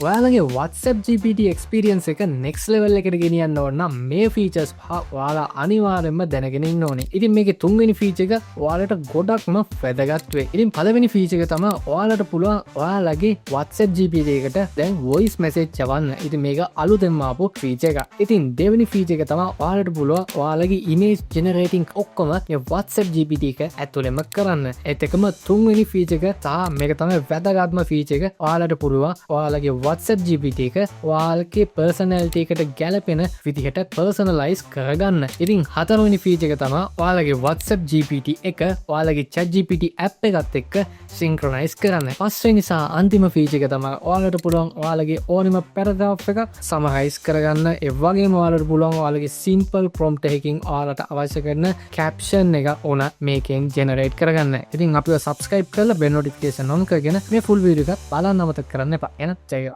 ඔයාලගේ WhatsApp GPT experience එක next level එකට ගෙනියන්න ඕන නම් මේ ෆීචර්ස් පහ ඔයාලා අනිවාර්යයෙන්ම දැනගෙන ඉන්න ඕනේ. ඉතින් මේකේ තුන්වෙනි ෆීචර් එක ඔයාලට ගොඩක්ම වැදගත් වෙයි. ඉතින් පළවෙනි ෆීචර් එක තමයි ඔයාලට පුළුවන් ඔයාලගේ WhatsApp GPT එකට දැන් voice message යවන්න. ඉතින් මේක අලුතෙන්ම ආපු ෆීචර් එකක්. ඉතින් දෙවෙනි ෆීචර් එක තමයි ඔයාලට පුළුවන් ඔයාලගේ ඉමේජ් ජෙනරේටිං ඔක්කොම මේ WhatsApp GPT එක ඇතුළෙම කරන්න. ඒත් එක්කම තුන්වෙනි ෆීචර් එක සහ මේක තමයි වැදගත්ම ෆීචර් එක, ඔයාලට පුළුවන් ඔයාලගේ WhatsApp GPT එක ඔයාලගේ පර්සනැලිටි එකට ගැලපෙන විදිහට පර්සනලයිස් කරගන්න. ඉතින් හතරවෙනි ෆීචර් එක තමයි ඔයාලගේ WhatsApp GPT එක ඔයාලගේ ChatGPT app එකත් එක්ක සින්ක්‍රොනයිස් කරන්න. පස්වෙනි සහ අන්තිම ෆීචර් එක තමයි ඔයාලට පුළුවන් ඔයාලගේ ඕනිම පැරග්‍රාෆ් එකක් සමරයිස් කරගන්න. ඒ වගේම ඔයාලට පුළුවන් ඔයාලගේ සිම්පල් ප්‍රොම්ප්ට් එකකින් ඔයාලට අවශ්‍ය කරන කැප්ෂන් එක ඕන මේකෙන් ජෙනරේට් කරගන්න. ඉතින් අපිව සබ්ස්ක්‍රයිබ් කරලා බෙල් නොටිෆිකේෂන් ඔන් කරගෙන මේ ෆුල් වීඩියෝ එක බලන්න අමතක කරන්න එපා. එහෙනම් ජය වේවා.